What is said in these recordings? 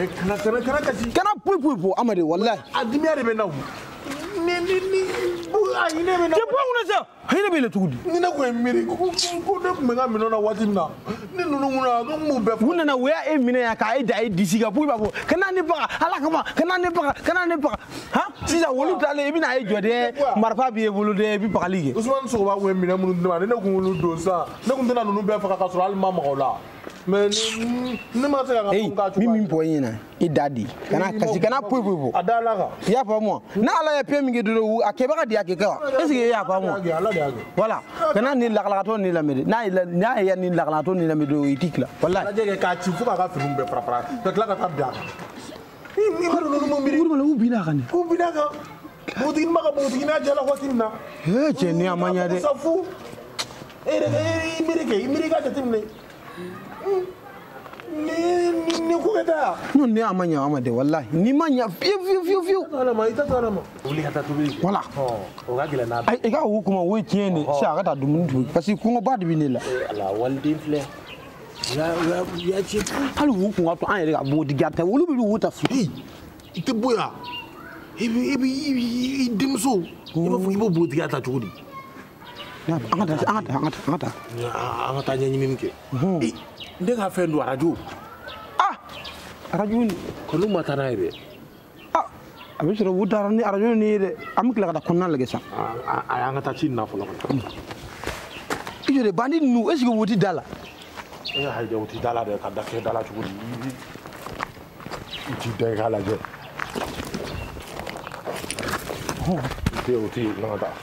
Kana tɛmɛ kana kasi. Kana poyi poyi bɔ Amadi walahi. A dimiya de bɛ n na o. Ni ni ni a hinɛ bɛ n na. Cɛ bɔ n kunna sa. Hinɛ bɛ e la cogo di? Ni ne kun ye miiri ko ne kun bɛ n ka minɛnw na waati min na ni ninnu kun nana ne kun b'u bɛɛ. U nana u y'a e minɛ yan k'a e da e disi kan fo i b'a fɔ kana ne faga Ala kama kana ne faga kana ne faga han sisan olu taalen i bɛna e jɔ dɛ marifa b'i bolo dɛ i bɛ fagali kɛ. Usumani Sogoba kun ye minɛn minnu di ne ma ni ne kun y'olu don sisan ne kun tɛna ninnu bɛɛ faga k'a sɔrɔ hali n ma maga u la. Mais ne ma se ka n ka fɛnw k'a cogo la. Min bɔ i ɲɛna i da di kana kasi kana poyi poyi bɔ. A da Ala kan. I y'a faamu wa n'a Ala ye fɛn min kɛ dɔrɔn a kɛbaga de y'a kɛ kan est ce que e y'a faamu wa. Voilà kana ni lakalakatɔ ni lamɛn dɛ n'a ye ni lakalakatɔ ni lamɛn dɔrɔn i t'i tila walahi. Lajɛ kɛ k'a ci fo k'a ka finiw bɛɛ fara fara ka tila ka taa bin a kan. I b'a dɔn ninnu ma miiri. U binna a kan dɛ. U binna a kan. Npogotiginin b'a ka npogotigininya jala waati min na. Ee cɛ ni a ma ɲɛ dɛ. Sa fu. E yɛrɛ i miiri kɛ i miiri i ka jateminɛ. Ni ko kɛ taa. Non ni a ma ɲɛ a ma dɛ walahi ni ma ɲɛ fiyewu fiyewu fiyewu fiyewu. Ala ma i t'a to Ala ma. Wuli ka taa tobili kɛ. Voilà. O ka gɛlɛn n'a bɛɛ. Ayi i ka o kuma o ye tiɲɛ de sisan a ka taa dumuni tobi parce que kɔngɔba de bɛ ne la. Ala waliden filɛ. U y'a ci. Hali u kun ka to an yɛrɛ ka npogotigiya ta olu bɛ wo ta fu. I tɛ bɔ yan. I bɛ i denmuso i b'a fɔ k'i b'o npogotigiya ta cogo di? An ka taa an ka taa an ka taa. An ka taa ɲɛɲinini kɛ. Ne ka fɛn don arajo. Ah arajo ni. Kɔni ma taa n'a ye dɛ. Ah a bɛ sɔrɔ u taara ni arajo ni ye dɛ an bɛ tila ka taa kɔnɔna lajɛ sa. A y'an ka taa ci nin na fɔlɔ. I jɔ de bandi ninnu est ce que wo ti da la. E hayi o ti da la dɛ ka da kɛ da la cogo di i ti da i k'a lajɛ. O ti n'an ka taa.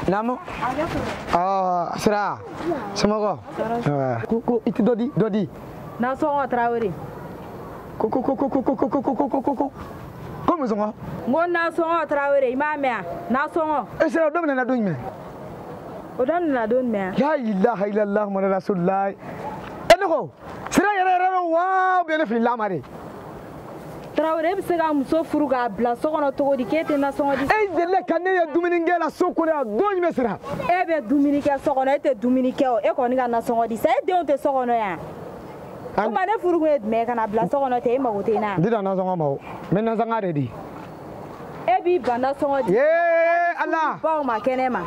Naamu. Sira. Somɔgɔ. Ko i ti dɔ di dɔ di. Nasɔngɔ Tarawele. Ko ko ko ko ko ko ko ko ko ko ko ko. Ko mun sɔngɔ? N ko nasɔngɔ Tarawele i m'a mɛn wa? Nasɔngɔ. E Sira o daminɛna don jumɛn? O daminɛna don jumɛn? La ilaha illallah muhammadu rasulullah. E ne ko Sira yɛrɛ yɛrɛ don wa ou bien ne filila ma de? Tarawele e bɛ se ka muso furu k'a bila so kɔnɔ cogo di k'e tɛ nasɔngɔ di? E delila ka ne ye dumuni kɛ la so kɔnɔ yan don jumɛn Sira? E bɛ dumuni kɛ so kɔnɔ e tɛ dumuni kɛ o e kɔni ka nasɔngɔ di sa e denw tɛ so kɔnɔ yan. O tuma ne furu kun ye jumɛn ye ka na bila so kɔnɔ ten e mago tɛ n na? N tɛ dan nasɔngɔ ma o n bɛ nasɔngɔ de di. E b'i ban nasɔngɔ di. Ee Ala. Baw ma kɛnɛ ma.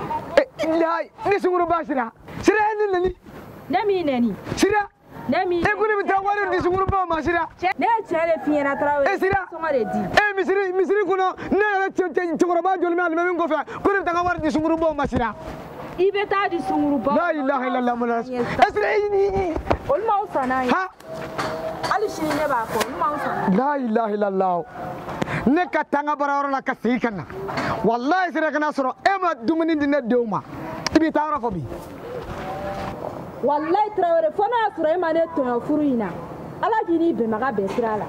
Ni sunkuruba Sira. Sira ye ne nɛni. Ne m'i nɛni. Sira. Ne mi. E ko ne bɛ taa wari di sunkurubaw ma Sira. Ne ye cɛ de f'i ɲɛna Tarawele. E Sira. Nasɔngɔ de di. E misiri kɔnɔ ne yɛrɛ cɛkɔrɔba joli bɛ alimami kɔfɛ ko ne bɛ taa n ka wari di sunkurubaw ma Sira. I bɛ taa di sunkurubaw. La ilaha illallah muhammadu rasulullah. E Sira i. Olu m'anw san n'a ye. Ha. Hali sini ne b'a fɔ olu m'anw san n'a ye. La ilaha illallah. Ne ka taa n ka baarayɔrɔ la ka segin ka na. Walahi Sira kana sɔrɔ e ma dumuni di ne denw ma. I b'i taa yɔrɔ fɔ bi. Walayi Tarawele fo n'a y'a sɔrɔ e ma ne tɔɲɔ furu in na Ala k'i n'i bɛnbaga bɛn sira la.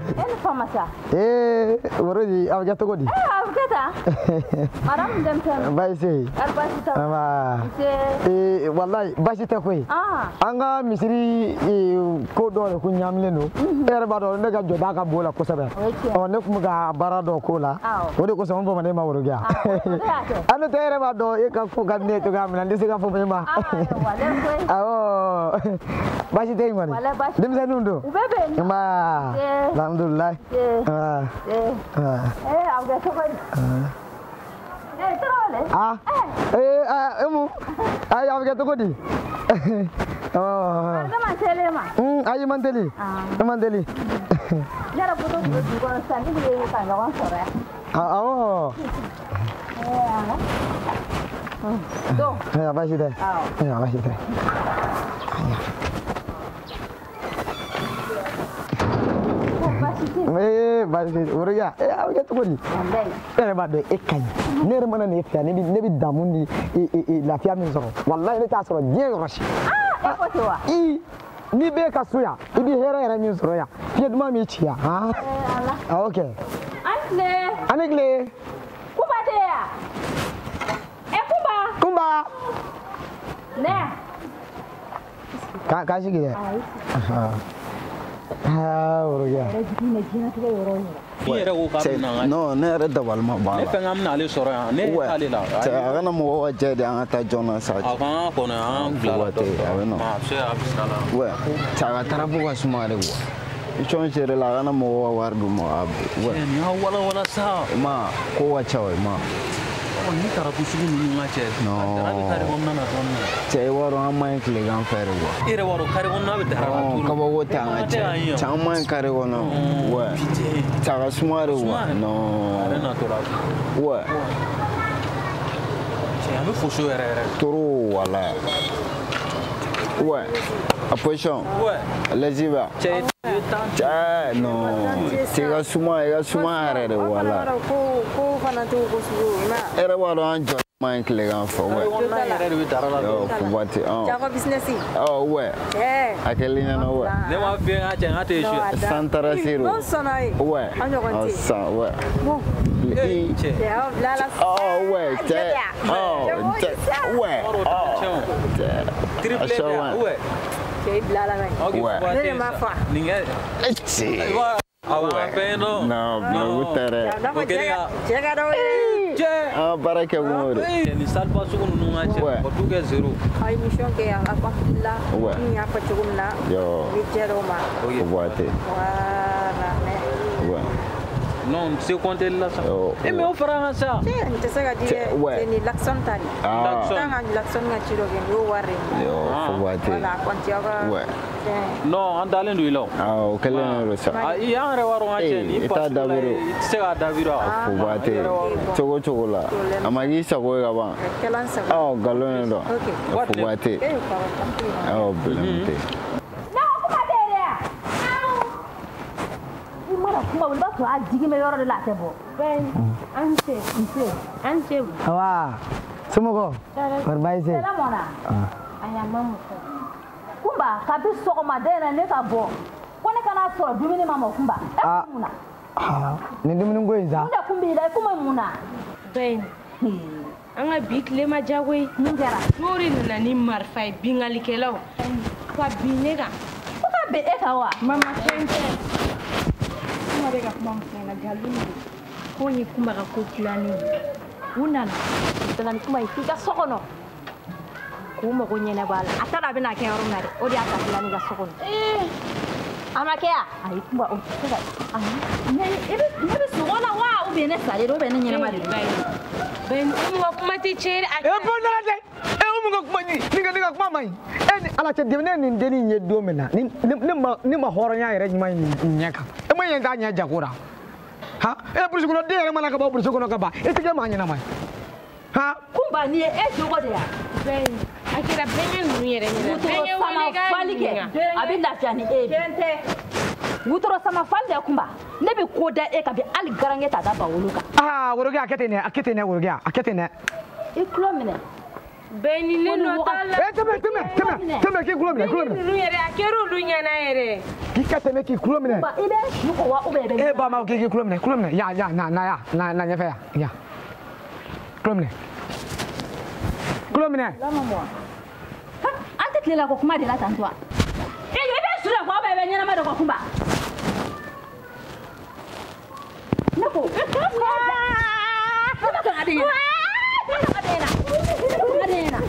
E ni fama sa. Ee Woroji a bɛ kɛ cogo di? A bɛ kɛ tan. Madame denmisɛnnin. Baasi tɛ yen. Kɔri baasi t'aw la? Nba. Nse. Ee walayi baasi tɛ koyi. An ka misiri ko dɔ de kun ɲaamilen don. E yɛrɛ b'a dɔn ne ka jɔda ka bon o la kosɛbɛ. O ye tiɲɛ. Ɔ ne kun bɛ ka baara dɔ k'o la. Awɔ. O de kosɔn n fɔ ma ne ma Worokiya. O de y'a kɛ. A n'o tɛ e yɛrɛ b'a dɔn e ka ko ka di ne ye cogoya min na n tɛ se ka fɔ e ma. Ayiwa walayi koyi. Awɔ. Baasi tɛ yen kɔni. Walayi baasi. Denmisɛnninw don. U bɛɛ bɛ yen. Nba. Nse. Alhamdulilayi. Nse. Nba. Nse. Ee a bɛ kɛ cogo di? Ee Tarawele. Ah. Ee Umu. Ayi a bɛ kɛ cogo di? Ne ma teli ma. Ayi man teli. I man teli. Ne yɛrɛ bɔtɔ tun bɛ dugu kɔnɔ sisan ne bɛ ka ɲɔgɔn sɔrɔ yan. Awɔ. Don. Ayiwa baasi tɛ. Awɔ. Ayiwa baasi tɛ. Ee baasi tɛ Worokiya ee a bɛ kɛ cogo di? E yɛrɛ b'a dɔn e ka ɲi ne yɛrɛ mana na e fɛ yan ne bɛ damu ni lafiya min sɔrɔ walayi ne t'a sɔrɔ diɲɛ yɔrɔ si. E ko ten wa? I n'i b'e ka so yan i bɛ hɛrɛ yɛrɛ min sɔrɔ yan fiɲɛ duman b'i ci yan han. Ala. Awɔ kɛ. An tile. An Ne. K'a sigi dɛ. Ah, Worokiya. I yɛrɛ ko k'a bɛna n ka. Non, ne yɛrɛ dabali ma ban a la. Ne fɛn k'an bɛna ale sɔrɔ yan, ne t'ale la. Cɛ, a kana mɔgɔw ka jɛ de an ka taa joona sa. A kan ka kɔnɔ an bila la dɔ. A bɛ nɔ. A bɛ se a bɛ sira la. Ouais, cɛ, a ka tarafu ka suma de quoi. I cɔn sere la, a kana mɔgɔw ka wari d'u ma. Ouais. Cɛ, nin y'a walawala sa. Ma, ko ka ca o ye ma. Ni tarafu sugu ninnu ka cɛ. Non. Dara bɛ kare kɔnɔna na dɔɔnin. Cɛ, i b'a dɔn an man ɲi tilegan fɛ de quoi. E yɛrɛ b'a dɔn kare kɔnɔna bɛ dara la turu. Kabako tɛ an ka cɛ. Cɛ, an man ɲi kare kɔnɔ. Ouais. Cɛ, a ka suma de quoi. Non. A yɛrɛ natɔ la. Ouais. Cɛ, an bɛ foso yɛrɛ yɛrɛ. Trop wala. Ouais. A position. Ouais. Allez-y va. Cɛ, cɛ, non. Cɛ, i ka suma, i ka suma yɛrɛ de wala. Ko fana t'o ko sugu ye, ma. E yɛrɛ b'a dɔn an jɔ man ɲi tilegan fɛ. Ouais. Kɔnɔna yɛrɛ de bɛ dara la. Yo, Fubati, ɔn. Jago business. Ɔ, ouais. Cɛ. A kɛlen ɲɛna, ouais. Ne m'a f'i ye n ka cɛ, n ka tɛ échouer. Santara Siro. N'o sɔnna ye. Ouais. An ɲɔgɔn tɛ. San, ouais. Bon. Cɛ. Cɛ, aw bila la. Ɔ, ouais, cɛ. Ɔ, cɛ. Ouais. Ɔ, cɛ. Triplé de, ouais. Cɛ, i bila la mɛ. Ok, Ouais. Ne de m'a fa. Nin kɛ. Cɛ. Awɔ, an fɛn dɔn. Non, blague tɛ dɛ. Cɛ ka d'aw ye. Cɛ. An ka baara kɛ kun y'o de. Nin saliba sugu ninnu ka cɛ. Ouais. O t'u kɛ zéro. Aw ye mission kɛ yan, alhamdulillah. Ouais. N y'a fɔ cogo min na. Yo. I bɛ jɛ dɔw ma. Fubati. Voilà, mais. Ouais. Non, n tɛ se compter la sa. E mais o fara an kan sa. Cɛ, n tɛ se ka di dɛ. Ouais. Cɛ, nin Lakson ta de. Ah. Tan ka Lakson ka ci dɔ kɛ, nin y'o wari de ye. Yo, Fubati. Voilà, compte aw ka. Ouais. Fɛn. Non, an dalen don i la o. Ah, o kɛlen de don sa. Ah, i an yɛrɛ b'a dɔn ka cɛ nin I t'a parce que la dabiri o. i tɛ se k'a dabiri wa. Fubati. Cogo cogo la. A ma k'i sago ye ka ban. A kɛla n sago. Ɔ, nkalon de don. Ok. Fubati. E, pardon, tant pis. Awɔ, problème tɛ. Ne ko kuma tɛ yen dɛ. I mana kuma wuli, i b'a sɔrɔ a jigi bɛ yɔrɔ de la a tɛ bɔ. An ce, nse, an ce. Awa, somɔgɔw? Kɔri baasi tɛ yen? Sɛlɛ mɔna. Ayi, a ma mɔ fɔlɔ. Kunba, kabi sɔgɔmada in na ne ka bɔ. Ko ne kana sɔrɔ dumuni ma mɔ Kunba. E Ah. kun mun na? Ah, nin dumuni ko in sa. Mun de kun b'i la? I kun bɛ mun na? Bɛn, an ka bi tile ma diya koyi. Mun kɛra? Dɔw de nana ni marifa ye, binkannikɛlaw. Ka bin ne kan. Ko ka bin e kan wa? Mama, fɛn tɛ. Kuma bɛ ka kuma min fɔ n ɲɛna, nkalon de don. Ko in ye Kunba ka ko dilannen ye. U nana, u nana ni kuma ye f'i ka so kɔnɔ. K'u mago ɲɛnabɔ a la. A t'a dɔn a bɛna kɛ yɔrɔ min na dɛ. O de y'a ta dilanni ka so kɔnɔ. A ma kɛ yan? Ayi, Kunba, o tɛ se ka. Ayi, ne bɛ sunɔgɔ la wa? Ou bien ne salen don, ou bien ne ɲɛnama de don? Bɛn, Umu ka kuma tɛ tiɲɛ ye dɛ. E bɔ nana dɛ. E Umu ka kuma ni ka kuma man ɲi. E ni Ala cɛ, ne ye nin dennin ye don min na, ni ne ma hɔrɔnya yɛrɛ ɲuman ye nin ɲɛ kan. E ma ɲɛ t'a ɲɛ jago la. Han, e burusi kɔnɔ den yɛrɛ mana ka bɔ burusi kɔnɔ ka ban, e tɛ kɛ maa ɲɛnama ye. Han. Kunba, nin ye e jogo de ye. Bɛn, a kɛra bɛnkɛ ninnu yɛrɛ ɲɛna. Wotoro Bɛnkɛ sama wele k'a fali kɛ, ɲininka. a bɛ lafiya ni e ye. Tiɲɛ tɛ. Wotoro sama fali dɛ Kunba, ne bɛ ko da e kan bi hali garankɛ t'a da bawolo kan. Aa, Worokiya, a kɛ ten dɛ, a kɛ ten dɛ, Worokiya, a kɛ ten dɛ. I tulo minɛ. Bɛn ni ne nɔ t'a la. E tɛmɛ, tɛmɛ, tɛmɛ, tɛmɛ, k'i tulo minɛ, tulo minɛ. Ninnu yɛrɛ, a kɛra olu ɲɛna yɛrɛ. K'i ka tɛmɛ k'i tulo minɛ. Kunba, i bɛ su ko wa ou bien i bɛ. E ba ma k'i tulo minɛ, tulo minɛ. Ya, ya, na, na, ya, na, na ɲɛfɛ ya, ya. Tulo minɛ. Tulo minɛ. An tɛ tile la ko kuma de la tan to. E bɛ su de kɔ ou bien i bɛ ɲɛnama de kɔ Kunba? Ne ko. Kunba kan ka den ɲɛna. Kunba kan ka den ɲɛna. Kunba kan ka den ɲɛna.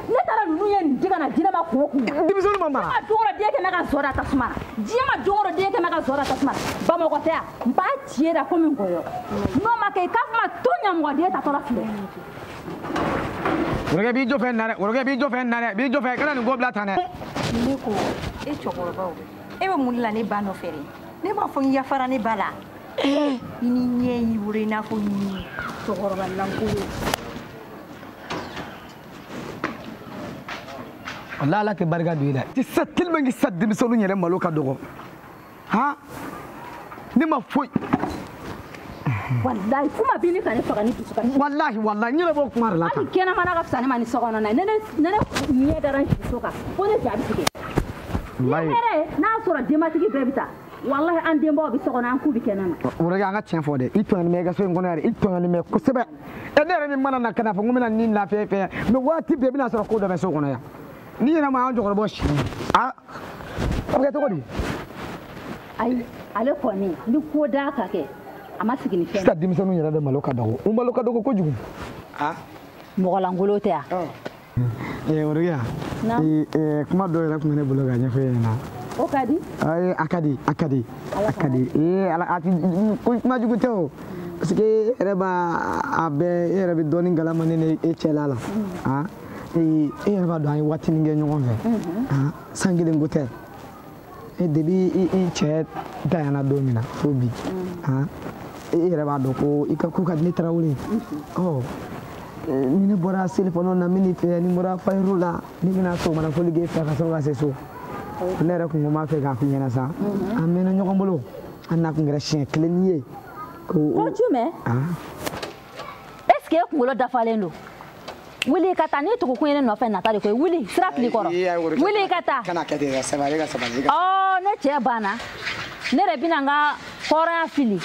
Ne taara ninnu ye nin di ka na jinɛ ma kun o kun. Denmisɛnninw ma mara. Diɲɛ ma don o don den kɛmɛ ka zɔ da tasuma na. Diɲɛ ma don o don den kɛmɛ ka zɔ da tasuma na. Bamakɔ tɛ yan. N b'a ci e la komi ngɔyɔ. N'o ma kɛ i k'a fɔ ma to ɲamɔgɔden tatɔ la filɛ. Worokiya b'i jɔ fɛn na dɛ, Worokiya b'i jɔ fɛn na dɛ, b'i jɔ fɛn, kana nin ko bila tan dɛ. Ne ko, e cɛkɔrɔba o, e bɛ mun de la ne ba nɔfɛ dɛ? Ne b'a fɔ n yafara ne ba la. I ni ɲɛ y'i bolo i n'a fɔ ɲi cɛkɔrɔba lankolon. Walahi Ala tɛ barika don i la. Sisan tellement que sisan denmisɛnninw yɛrɛ malo ka dɔgɔ. Han, ne ma foyi. Walahi kuma b'i ni ka ne faga ni dusukasi. Walahi walahi n yɛrɛ b'o kuma de la tan. Hali kɛnɛmana ka fisa ne ma ni sokɔnɔna ye. Ne ɲɛ dara n siso kan fo ne ja bɛ tigɛ. Walahi. Ni hɛrɛ ye n'a sɔrɔ denbatigi bɛɛ bɛ taa. Wallahi an denbaw bɛ so kɔnɔ an k'u bɛ kɛnɛ ma. Worokɛ an ka tiɲɛ fɔ dɛ i tɔɲɔni mɛ i ka so in kɔnɔ yɛrɛ i tɔɲɔni mɛ kosɛbɛ. Ɛ ne yɛrɛ min mana na ka na fɔ n ko n bɛna nin lafiya i fɛ yan mɛ waati bɛɛ i bɛna sɔrɔ ko dɔ bɛ so kɔnɔ yan. N'i yɛrɛ ma an cɛkɔrɔba si a bɛ kɛ cogo di? Ayi ale kɔni ni ko da ka kɛ a ma sigi ni fɛn. Sisan denmisɛnninw yɛrɛ de malo ka dɔgɔ u malo ka dɔgɔ kojugu. Mɔgɔ lankolon tɛ yan. Worokɛ kuma dɔ yɛrɛ tun bɛ ne bolo ka ɲɛfɔ e ɲɛna. O ka di? Ayi a ka di a ka di a ka di ala a ti kuma jugu tɛ o parce que e yɛrɛ b'a a bɛɛ e yɛrɛ bɛ dɔɔnin galama ne ni e cɛla la e yɛrɛ b'a dɔn an ye waatinin kɛ ɲɔgɔn fɛ san kelen ko tɛ e depuis i cɛ tanyana don min na fo bi e yɛrɛ b'a dɔn ko i ka ko ka di ne Tarawele ɔ ni ne bɔra selifɔnɔ na min fɛ ni n bɔra fayiru la ni bɛna sɔgɔmada foli k'e fɛ ka sɔrɔ ka se so. Ne yɛrɛ kun ko n b'a fɛ k'a f'i ɲɛna sa an mɛnna ɲɔgɔn bolo an n'a kun kɛra siɲɛ kelen ye. Ko jumɛn? Est ce que e kunkolo dafalen don? Wuli ka taa n'i tugu kun ye ne nɔfɛ nata de koyi wuli sira fili kɔrɔ wuli ka taa. Kana kɛ ten ka sabali ka sabali. Ɔ ne cɛ banna ne yɛrɛ bɛna n ka hɔrɔnya fili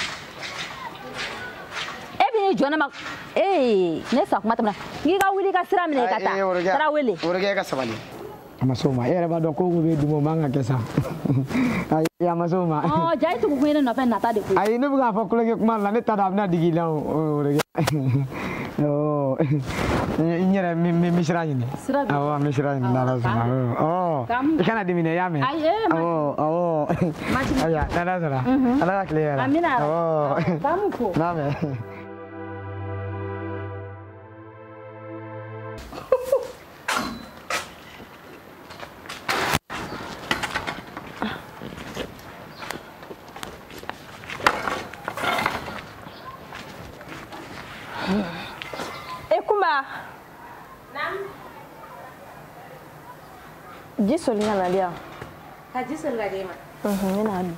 e bɛ n'i jɔ ne ma ee ne sa kuma tɛmɛna n k'i ka wuli ka sira minɛ i ka taa Tarawele. Worokɛ ka sabali. A ma s'o ma e yɛrɛ b'a dɔn ko ko bɛ dun o man ka kɛ sa ayi a ma s'o ma. Ɔ ja i tugu kun ye ne nɔfɛ nata de koyi. Ayi ne bɛ k'a fɔ kulonkɛ kuma la ne t'a dɔn a bɛna digi i la o Worokɛ ɔ n yɛrɛ n bɛ sira ɲini. Sira bɛ. Awɔ n bɛ sira ɲini n'Ala sɔnna ɔ i kana dimi dɛ i y'a mɛn. Ayi awɔ awɔ ayiwa n'Ala sɔnna Ala ka tile hɛrɛ. Amina. Awɔ k'an m'u fo. N'a mɛn. Kumba. Ji soli ka na di yan. Ka ji soli ka d'e ma? Ne n'a dun.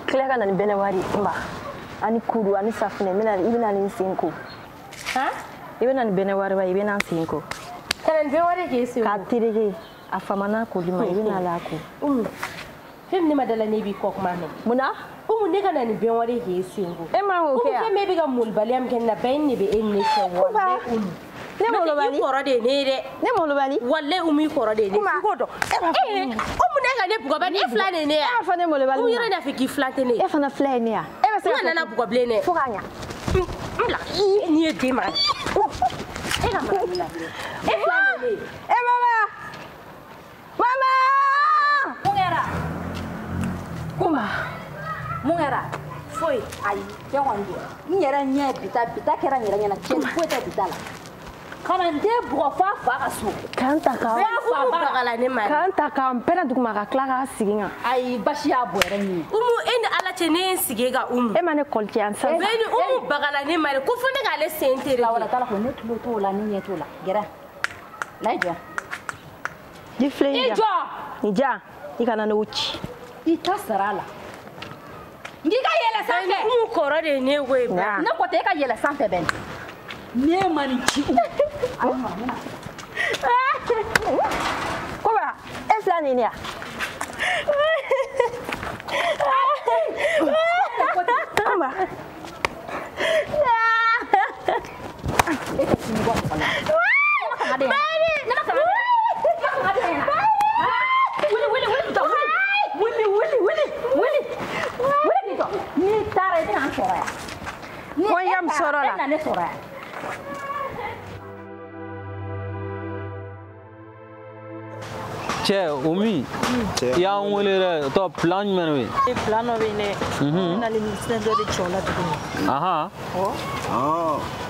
Tila ka na ni bɛnɛwari Kumba ani kuru ani safunɛ i bɛna ni n sen ko. I bɛna ni bɛnɛwariba i bɛna n sen ko. Ka na ni bɛnɛwari k'e sen ko? K'a tereke a famana koli ma i bɛna a ko. Umu fɛn min ne ma da la ne b'i kɔ kuma mɛn. Munna? Umu ne ka na ni bɛnɛwari k'e sen ko. E man k'o kɛ yan. Umu fɛn min e bɛ ka molobaliya min kɛ ne la bɛɛ in de bɛ e ni ne cɛ walayi Umu. Ne molobali. I kɔrɔ de ye ne ye dɛ. Ne molobali. Walayi Umu i kɔrɔ de ye ne ye. Kuma k'o dɔn. Umu ne ka ne bugɔ ba ne fila de ye ne ya. E b'a fɔ ne molobali. Umu yɛrɛ n'a fɛ k'i filan tɛ ne ye. E fana fila ye ne ya. E bɛ se ka. N nana bugɔ bilen dɛ. Fo k'a ɲa. N bila. N'i ye den mara. E ka mara ne la bilen. E fila de ye ne ye. E mama. Mama. Mun kɛra? Kuma. Mun kɛra? Foyi. Ayi cɛ kɔni don. N yɛrɛ ɲɛ bita bita kɛra n yɛrɛ ɲɛna cɛ foyi tɛ bita la. Kana n den bugɔ f'a fa ka so. K'an ta k'an bagala ne ma. K'an ta k'an pɛrɛn duguma ka tila k'a sigi n kan. Ayi basi y'a bɔ yɛrɛ ɲini. Umu e ni Ala cɛ ne ye n sigi e ka Umu. E ma ne kɔli cɛ yan sisan. Bɛɛ ni Umu bagala ne ma de ko fo ne k'ale sen tereke. Wala t'a la ko ne tulo t'o la ne ɲɛ t'o la gɛrɛ. Na i jɔ. Ji filɛ I jɔ. Nin ja i kana n'o ci. I ta sara a la. N k'i ka yɛlɛ sanfɛ. Umu kɔrɔ de ye ne ko ye. Ne ko tɛ e ka yɛlɛ sanfɛ bɛn. Ne ma nin ci Umu. Koba e fila nin ya. Kumba. E ka sini bɔ mɔgɔ la. Ne ma kanga de. Ne ma kanga de. Wuli wuli wuli jɔ wuli wuli wuli wuli wuli k'i jɔ. N'i taara i bɛna n sɔrɔ yan. Ko n y'a sɔrɔ la. E bɛna ne sɔrɔ yan. Cɛ o min i y'an wele dɛ tɔ plan jumɛn de bɛ yen. Plan dɔ bɛ yen dɛ. N nalen ni sinɛ dɔ de cɛw la tuguni.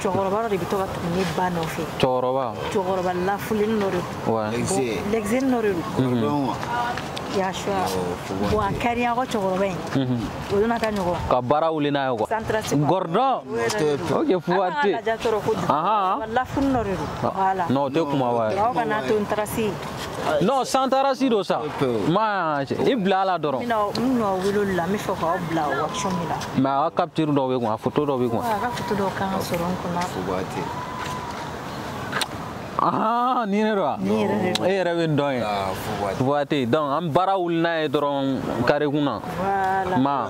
Cɛkɔrɔba dɔ de bɛ to ka tugu ne ba nɔfɛ. Cɛkɔrɔba. Cɛkɔrɔba lafulennin dɔ de don. Lɛgɛsɛnin dɔ de don. Yasuwa bon a ka di n ka cɛkɔrɔba in. O donna ka ɲɔgɔn. Ka baara wuli n'a ye quoi. Gordon. Ok fuwa tɛ. A b'an ka lajɛ tɔɔrɔ kojugu. Lafunin dɔ de don. Voilà. Non o tɛ kuma wa ye. Aw kana to n taara se. Non, sans tarasi don sa. Ma i bila a la dɔrɔn. N bɛna wele olu la, n bɛ fɛ k'aw bila o action min la. Mais a ka capture dɔw bɛ kun, a photo dɔw bɛ kun. A ka photo dɔw kan ka sɔrɔ n kunna. Ah, ni ne don wa? Ni yɛrɛ de don. E yɛrɛ bɛ n dɔn ye. Fuba tɛ yen. Donc an baara wuli n'a ye dɔrɔn carré kunna. Voilà. Ma.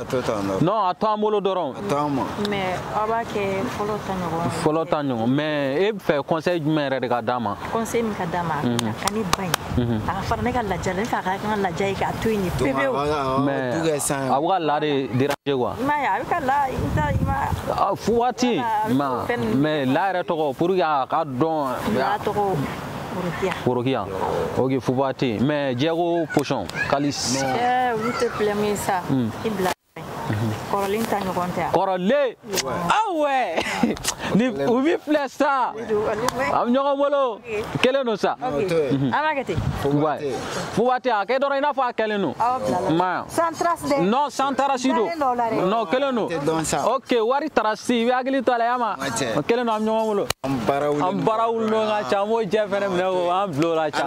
Non, a to an bolo dɔrɔn. A to an ma. Mais aw b'a kɛ fɔlɔ ta ɲɔgɔn. Fɔlɔ ta ɲɔgɔn. Mais e bɛ fɛ conseil jumɛn yɛrɛ de ka d'a ma? Conseil min ka d'a ma, a ka ne ba in. A ka fara ne ka laja la, ne fɛ a ka n ka laja ye k'a to yen de pepewu. Mais a bɛ ka la de déranger quoi. I m'a ye a bɛ ka la i t'a i ma. Fuba tɛ yen. Ma mais la yɛrɛ tɔgɔ pour que a ka dɔn. La tɔgɔ Worokiya. Worokiya. Ok, fuba tɛ yen. Mais Diego pochon, Kalis. Olu tɛ problème ye sa. I bila. Kɔrɔlen ta ɲɔgɔn tɛ wa? Kɔrɔlen. Ah ouais. Ni u b'i filɛ sa. An bɛ ɲɔgɔn bolo. Kelen don sa. Ok. An b'a kɛ ten. Fuba tɛ a kɛ dɔrɔn i n'a fɔ a kɛlen don. Aw bila la. Ma. Sans trace dɛ. Non, sans trace don. Non, kelen don. Ok, wari trace i bɛ hakili to a la ya ma. Kelen don an bɛ ɲɔgɔn bolo. An baara wulilen ka ca, an b'o jɛ fɛnɛ minɛ k'o an bila o la ca.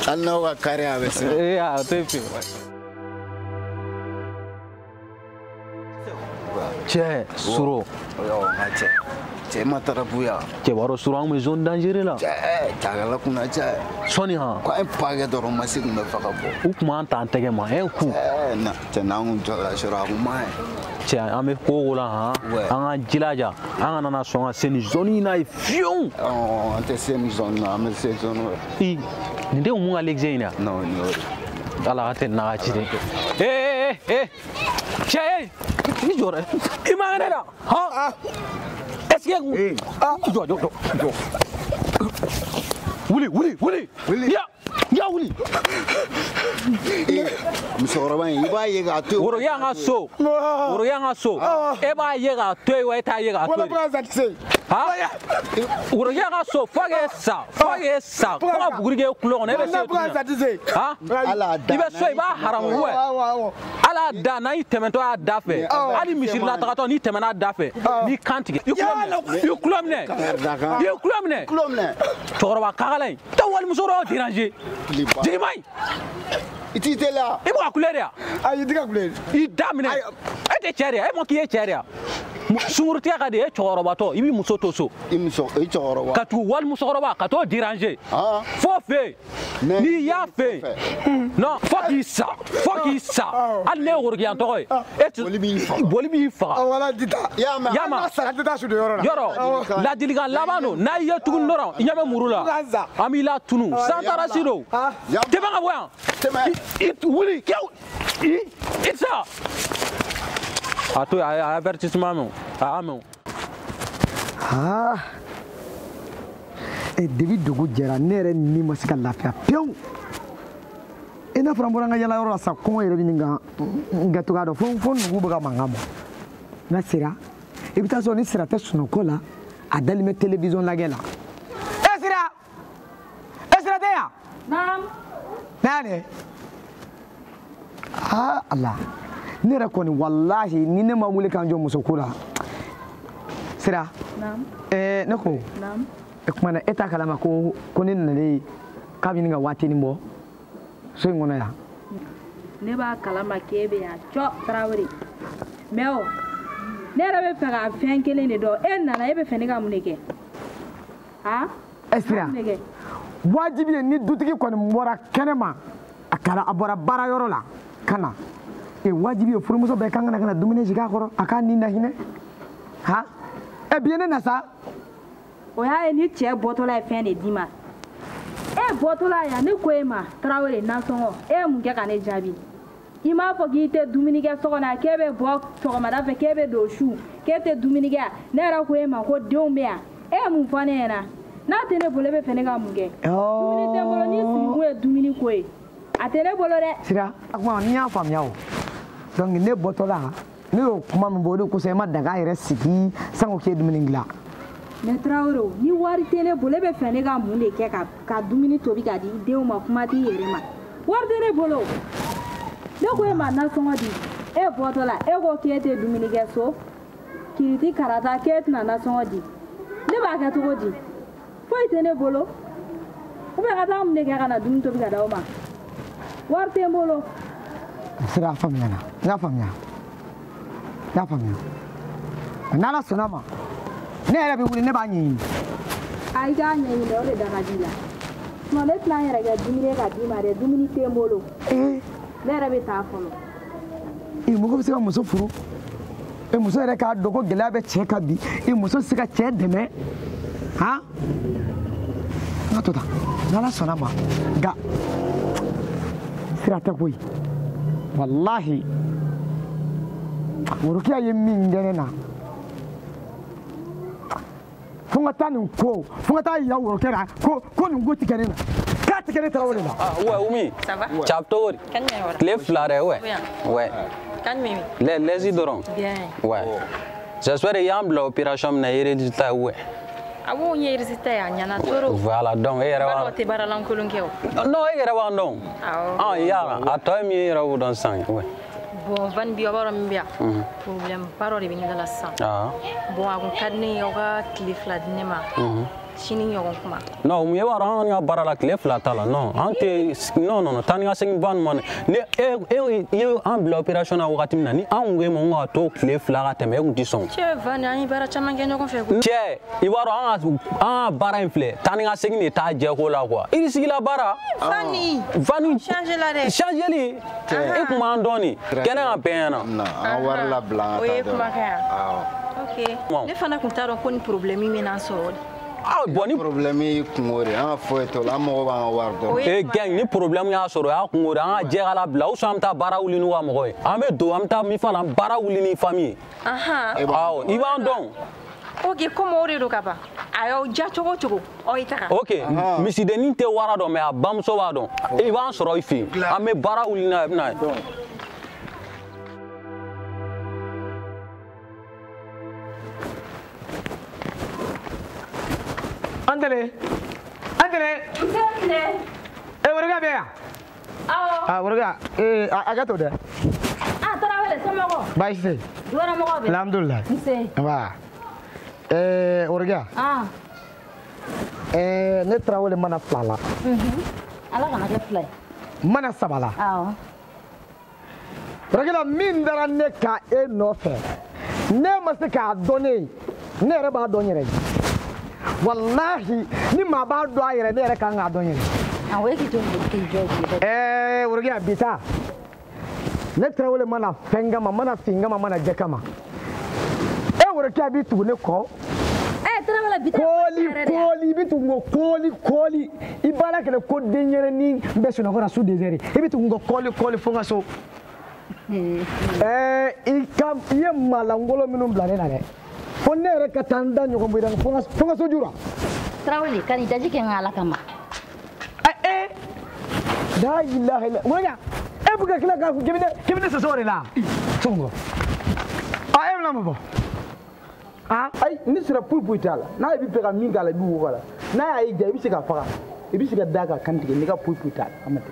Hali n'aw ka kari a bɛ se. Ee a tɛ fiyewu. Cɛ suro. Cɛ cɛ ma taara buya. Cɛ b'a dɔn suro an bɛ zone dangereux la. Cɛ cakɛla kunna cɛ. Sɔnni han. Ko an ye pa kɛ dɔrɔn masi kun bɛ fa ka bɔ. U kun b'an ta an tɛgɛ ma un coup. Cɛ cɛ n'an kun jɔra sɔrɔ a kun man ɲi. Cɛ an bɛ ko o ko la han. An k'an jilaja an kana na sɔn ka se nin zone in na ye fiyewu. An tɛ se nin zone na, an bɛ se zone wɛrɛ. I nin tɛ mun ka l'exe in na. Non nin y'o de. Ala ka teli n'a ka ci de. Ee ee cɛ ee. I jɔ dɛ. I man kɛnɛ da. Han. Est-ce que. Jɔ jɔ jɔ. Wuli wuli wuli. Wuli. Ya ya wuli. Musokɔrɔba in i b'a ye k'a to yen. Worokiya ka so. Worokiya ka so. E b'a ye k'a to yen wa e t'a ye k'a to yen. Han. Worokiya ka so fo k'e sa fo k'e sa fo ka buguri k'e kulo kɔnɔ e bɛ se tuguni. Han. I bɛ so i b'a haramu wɛ. Ala da n'a y'i tɛmɛtɔ y'a da fɛ hali misiri la tagatɔ n'i tɛmɛna a da fɛ n'i kan tigɛ i kulo minɛ i kulo minɛ cɛkɔrɔba kakala in taa walimuso dɔw déranger jigima in. I t'i teliya. I bɛ ka kule de wa. Ayi i tɛ ka kule. I da minɛ e tɛ cɛ de ye e ma k'i ye cɛ de ye sunkurutigɛ ka di e cɛkɔrɔbatɔ i b'i muso to so. I muso i cɛkɔrɔba. Ka tugu walimusokɔrɔba ka t'o déranger. Fo fɛ yen n'i y'a fɛ yen non fo k'i sa fo k'i sa hali ne ye worokiya tɔgɔ ye. E ti boli b'i faga. Boli b'i faga. Wala di ta. Y'a mɛn. Y'a mɛn. Sara tɛ taa su yɔrɔ la. Yɔrɔ ladilikan laban don n'a y'i ye tuguni dɔrɔn i ɲɛ bɛ muru la an b'i latunu san taara si don. Tɛmɛ ka bɔ yan. Tɛmɛ. I wuli kɛ i tɛ se ka. A to a ye avertissement mɛn o a y'a mɛn o. Aa depuis dugu jɛra ne yɛrɛ ni ma se ka lafiya pewu. I n'a fɔra n bɔra n ka yala yɔrɔ la sa kɔngɔ yɛrɛ bɛ nin kan n kɛ cogoya dɔn fo nugu bɛ ka mankan bɔ. N ka sira i bɛ taa sɔrɔ ni sira tɛ sunɔgɔ la a dalen bɛ télévision lajɛ la. E sira e sira tɛ yan. Naam. Na ne. Ah Allah. Ne yɛrɛ kɔni walahi ni ne ma wuli k'an jɔ musoko la. Sira. Naam. Ne ko. Naam. E kuma na e t'a kalama ko ne nalen k'a bɛ ɲini ka waatinin bɔ so in kɔnɔ yan. Ne b'a kalama k'e bɛ yan cɔ Tarawele. Mais o ne yɛrɛ bɛ fɛ ka fɛn kelen de dɔn e nana e bɛ fɛ ne ka mun de kɛ? Han? Sira. Wajibi ye ni dutigi kɔni bɔra kɛnɛ ma a kɛra a bɔra baara yɔrɔ la ka na wajibi ye furumuso bɛɛ kan ka na dumuni sigi a kɔrɔ a k'a ni lahinɛ han bi ye ne na sa. O y'a ye ni cɛ bɔtɔla ye fɛn de d'i ma e bɔtɔla yan ne ko e ma Tarawele nasɔngɔ e ye mun kɛ ka ne jaabi i m'a fɔ k'i tɛ dumuni kɛ so kɔnɔ k'e bɛ bɔ sɔgɔmada fɛ k'e bɛ don su k'e tɛ dumuni kɛ ne yɛrɛ ko e ma ko denw bɛ yan e ye mun fɔ ne ɲɛna n'a tɛ ne bolo e bɛ fɛ ne ka mun kɛ dumuni tɛ n bolo n'i sigikun ye dumuni ko ye a tɛ ne bolo dɛ. Sira a kuma n'i y'a faamuya o donc ne bɔtɔla ne y'o kuma min fɔ o de kosɔn e ma daga yɛrɛ sigi sanko k'e ye dumuni dilan. Mais Tarawele ni wari tɛ ne bolo e bɛ fɛ ne ka mun de kɛ ka dumuni tobi ka di i denw ma kuma t'i yɛrɛ ma wari tɛ ne bolo ne ko e ma nasɔngɔ di e bɔtɔ la e ko k'e tɛ dumuni kɛ so kiriti karata k'e tɛna nasɔngɔ di ne b'a kɛ cogo di foyi tɛ ne bolo. Ou bien ka taa mun de kɛ ka na dumuni tobi ka d'aw ma? Wari tɛ n bolo. Sira a faamuyana. N y'a faamuya. N y'a faamuya. N'Ala sɔnna ma, ne yɛrɛ bɛ wuli ne b'a ɲɛɲini. A i k'a ɲɛɲini dɛ, o de da ka di i la. Sinon ne tɛna n yɛrɛ kɛ dumuni ye ka d'i ma dɛ, dumuni tɛ n bolo. Ne yɛrɛ bɛ taa fɔlɔ. Mɔgɔ bɛ se ka muso furu. Muso yɛrɛ k'a dɔn ko gɛlɛya bɛ cɛ kan bi. Muso tɛ se ka cɛ dɛmɛ. Han? N ka to tan. N'Ala sɔnna ma, nka sira tɛ koyi. Walahi, Worokiya ye min kɛ ne na. Fo n ka taa nin ko, fo n ka taa yira Worokiya la ko nin ko ti kɛ ne na. K'a ti kɛ ne Tarawele la. Ah ouais, Oumi. Ça va? Cɛ cogo di? Tile fila dɛ, ouais. Ouais. Laisse dɔrɔn. Bien. Ouais. J'espère que y'an bila opération min na i ye résultat ye, ouais. Awɔ, n ye résultat ye, a ɲɛna trop. Voilà, donc e yɛrɛ b'a. B'a dɔn tɛ baara lankolon kɛ o. Non, e yɛrɛ b'an dɔn. Awɔ. Ah, yala, a tɔ ye min ye e yɛrɛ b'o dɔn sisan, ouais. Bon, Van bi aw b'a dɔn min bɛ yan. Problème ba dɔ de bɛ ne la sisan. Bon, a kun ka di ne ye aw ka tile 2 di ne ma. Sini ɲɔgɔn kuma. Non, mun ye b'a dɔn an kɔni ka baara la tile 2 t'a la. Non, an tɛ non non non taa ni ka segin ba nin ma ne e ye an bila opération na wagati min na ni an kun ko e ma ko ka to tile 2 ka tɛmɛ e kun ti sɔn. Cɛ Van, an ye baara caman kɛ ɲɔgɔn fɛ koyi. Cɛ, i b'a dɔn an ka baara in filɛ taa ni ka segin de t'a jɛ ko la quoi. I sigila baara. Vani. Vani. Changer la dɛ. Changeli. E kun b'an dɔn nin kɛnɛ ka bɛn yan na. An ka wari labila an ka taa dɔrɔn. O ye kumakan ye. Awɔ. Ok. Ne fana kun t'a dɔn ko ni problème bɛ n'an sɔrɔ. Ah bon, ni problème y'i kungo de ye, an ka foyi t'o la, an mago b'an ka wari dɔrɔn. Eh gang, ni problème y'a sɔrɔ o y'a kungo de ye, an ka jɛ ka labila ou soit an bɛ taa baara wuli n'u ka mɔgɔ ye. An bɛ don an bɛ taa min fana baara wuli ni famille ye. Awɔ, i b'an dɔn. Ok, komi o de don ka ban, a y'aw ja cogo o cogo, aw ye taga. Ok, misidennin tɛ wara dɔn mais a bamuso b'a dɔn. I b'an sɔrɔ i fɛ yen, an bɛ baara wuli n'a ye, i bɛ na ye. Andele, Andele. Eh, Worokiya bɛ yan? Awɔ. Ah, Worokiya, a ka to dɛ. Ah, Tarawele, somɔgɔw? Baasi tɛ yen. Dukɔnɔmɔgɔw bɛ? Alhamdulilayi. Nse. Nba. Worokiya. Ah. Ne Tarawele mana 2 la. Ala kana kɛ 2 ye. Mana 3 la. Awɔ. Worokiya, min dara ne kan e nɔfɛ, ne ma se k'a dɔn ne ye, ne yɛrɛ b'a dɔn n yɛrɛ ye. Wallahi, ni maa b'a dɔn a yɛrɛ, ne yɛrɛ kan k'a dɔn n yɛrɛ. Awɔ, e k'i to k'i jɔ bi. Worokiya, bi ta. Ne Tarawele mana fɛn kama, mana fin kama, mana jɛ kama. E Worokiya b'i tugu ne kɔ. Tarawele, bi ta. Kɔɔli, kɔɔli, i bɛ tugu n kɔ kɔɔli, kɔɔli. I b'a la kɛlɛ ko denyɛrɛnin bɛ sunɔgɔ la su 2 heures. I bɛ tugu n kɔ kɔɔli, kɔɔli fo n ka so. I ka i ye maalankolon minnu bila ne la dɛ. Fo ne yɛrɛ ka taa n da ɲɔgɔn bolo fo n ka so ju la. Tarawele, ka n'i daji kɛ n ka Ala kama. La ilaha illa Worokiya, e bɛ ka tila k'a fɔ k'i bɛ ne sɔsɔ o de la. Sɔngɔ. Ah, e bɛna mun fɔ? Ah, ayi, ni sera foyi foyi t'a la. N'a bɛ fɛ ka min k'a la, i b'o k'a la. N'a y'a y'i diya, i bɛ se ka faga. I bɛ se ka d'a kan kan tigɛ, n'i ka foyi foyi t'a la. A ma tɛ.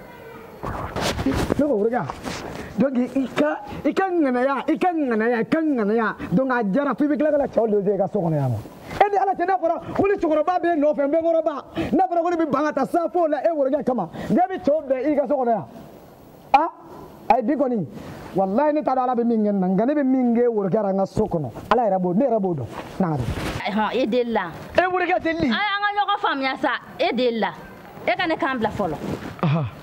Ne ko Worokiya. Donc i ka ŋanaya, i ka ŋanaya, i ka ŋanaya. Donc a diyara fo i bɛ tila ka na cɛw loger i ka so kɔnɔ yan nɔ. E ni Ala cɛ, n'a fɔra ko ni cɛkɔrɔba bɛ e nɔfɛ, n bɛnkɔrɔba, n'a fɔra ko ne bɛ ban ka taa safo la e Worokiya kama, ne bɛ cɛw bɛn i ka so kɔnɔ yan. Ah, ayi bi kɔni, walayi ne t'a dɔn Ala bɛ min kɛ n na, nka ne bɛ min kɛ Worokiya la n ka so kɔnɔ, Ala yɛrɛ b'o, ne yɛrɛ b'o dɔn. N'a ka dɔn. Hɔn, e deli la. E Worokiya tɛ li. Ayi, an ka ɲɔgɔn faamuya sa, e deli la. E ka ne kan bila fɔlɔ.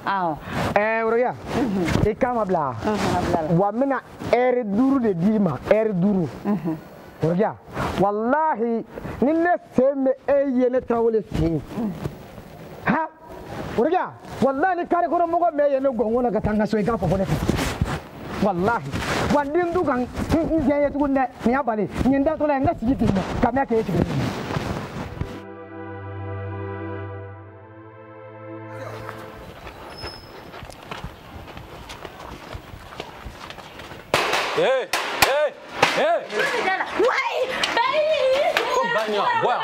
Awɔ. Worokiya, i kan ma bila. Wa n bɛna ɛri 5 de d'i ma, ɛri 5. Worokiya, walahi ni ne sen bɛ e ye ne Tarawele fɛ yen. Ha, Worokiya, walahi ni kare kɔnɔ mɔgɔ mɛ ye ne gɔngɔn na ka taa n ka so, i k'a fɔ ko ne fɛ. Walahi, wa n den du kan n diya ye tuguni dɛ, nin y'a bali, nin ye n datɔla ye, n ka sigi ten nɔ, ka mɛn k'e sigilen. Hey, hey, hey! Ko ba ɲa, bɔ yan.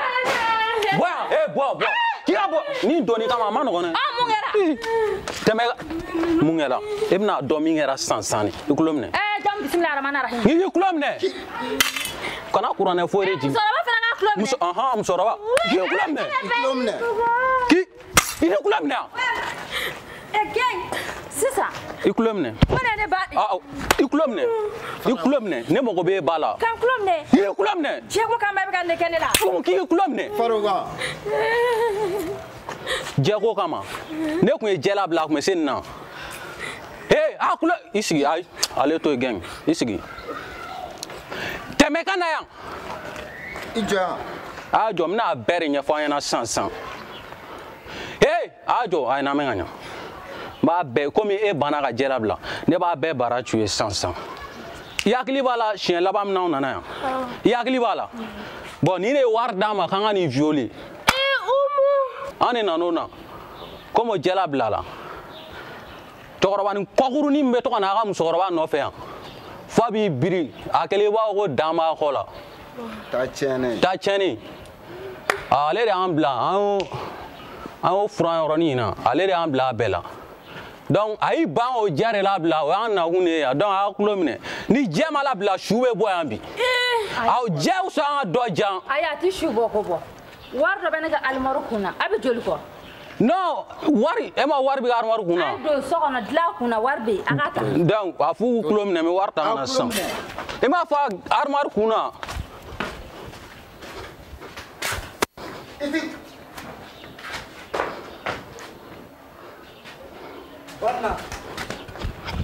Bɔ yan, eh, bɔ, bɔ. K'i ka bɔ. Ni donni kama a ma nɔgɔn dɛ. Ah, mun kɛra? Tɛmɛ, mun kɛra? E bɛna dɔn min kɛra sisan sisan de. I tulo minɛ. Jɔn bisimila aramani rahim. N'i y'i tulo minɛ. Kana kuranɛ foyi de jigin. Musokɔrɔba fana ka tulo minɛ. Muso, ɔhɔn, musokɔrɔba. K'i tulo minɛ. I tulo minɛ. K'i. I ni kulo minɛ. E gɛn sisan. I kulo minɛ. Ko ne ba. I kulo minɛ. I kulo minɛ. Ne mago b'e ba la. K'an kulo minɛ. I kulo minɛ. Jɛko kan bɛɛ bɛ ka ne kɛ ne la. Ko k'i kulo minɛ. Faroka. Jɛko kama. Ne kun ye jɛ labila a kun bɛ se nin na. Ee a kulo i sigi ayi ale to yen gɛn i sigi. Tɛmɛ ka na yan. I jɔ yan. A jɔ n bɛna a bɛɛ de ɲɛfɔ an ɲɛna sisan sisan. Ee a jɔ a ye n'an bɛ ka ɲa. N b'a bɛɛ komi e banna ka jɛ labila ne b'a bɛɛ bara cu ye sisan sisan. I hakili b'a la siɲɛ laban min n'anw nana yan. I hakili b'a la. Bon ni ne ye wari d'a ma k'an ka nin violer. Ee Umu. An de nan'o na komi o jɛ labila la. Cɛkɔrɔba ni kɔkurunin min bɛ to ka na a ka musokɔrɔba nɔfɛ yan f'a b'i biri a kɛlen i b'a fɔ ko dan b'a kɔ la. Ta tiɲɛnen. Ta tiɲɛnen. Ale de y'an bila an y'o furan yɔrɔnin in na ale de y'an bila a bɛɛ la. Donc a y'i ban o jɛ de labila o y'an nakun de ye yan donc a y'a kulo minɛ ni jɛ ma labila su bɛ bɔ yan bi. Aw jɛ wusa an ka dɔ jan. Ayi a ti su bɔ ko bɔ wari dɔ bɛ ne ka alimari kun na a bɛ joli kɔ. Non wari e ma wari bɛ ka arimari kun na. A ye don so kɔnɔ dilan kun na wari bɛ yen a k'a ta. Donc a f'u kulo minɛ n bɛ wari ta ka na sisan. I m'a fɔ arimari kun na.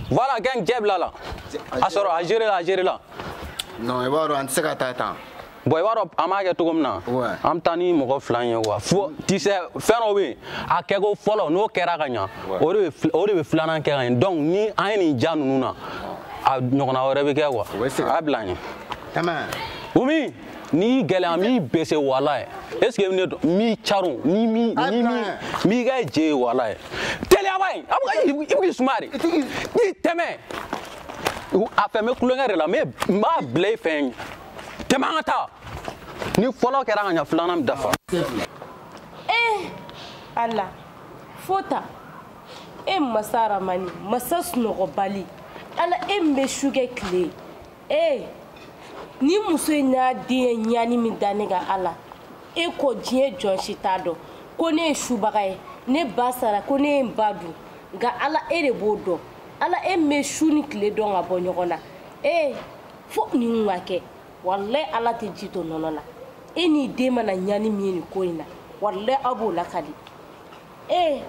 Voilà, gang jɛ bila la. A sɔrɔ a géré la a géré la. Non i b'a dɔn an tɛ se ka taa tan. Bon i b'a dɔn an b'a kɛ cogo min na. An bɛ taa ni mɔgɔ fila in ye quoi. Fo tu sais fɛn dɔ bɛ yen a kɛko fɔlɔ n'o kɛra ka ɲa o de bɛ filanan kɛ ka ɲɛ donc ni an ye nin ja ninnu na a ɲɔgɔnna wɛrɛ bɛ kɛ quoi. A bila an ɲɛ. Tɛmɛ. Umi n'i gɛlɛya n b'i bese walayi est ce que ne dɔn n b'i caron ni mi ni mi n b'i kɛ je ye walayi. Teliya ba in a bɛ ka i bɛ k'i sumaya de. I tɛmɛ a fɛ n bɛ kulonkɛ de la n b'a bila i fɛ tɛmɛ an ka taa ni fɔlɔ kɛra ka ɲa filanan bɛ dafa. Ee Ala fo ta e masa Ramani masa sunɔgɔbali Ala e min bɛ su kɛ tile ee. Ni muso in n'a den ye ɲani min da ne ka Ala e ko diɲɛ jɔn si t'a dɔn ko ne ye subaga ye ne ba sara ko ne ye n ba dun nka Ala e de b'o dɔn Ala e min bɛ su ni tile dɔn ka bɔ ɲɔgɔn na ee fo nin ka kɛ walayi Ala tɛ ji to nɔnɔ la e n'i den mana ɲani min ye nin ko in na walayi aw b'o lakali ee.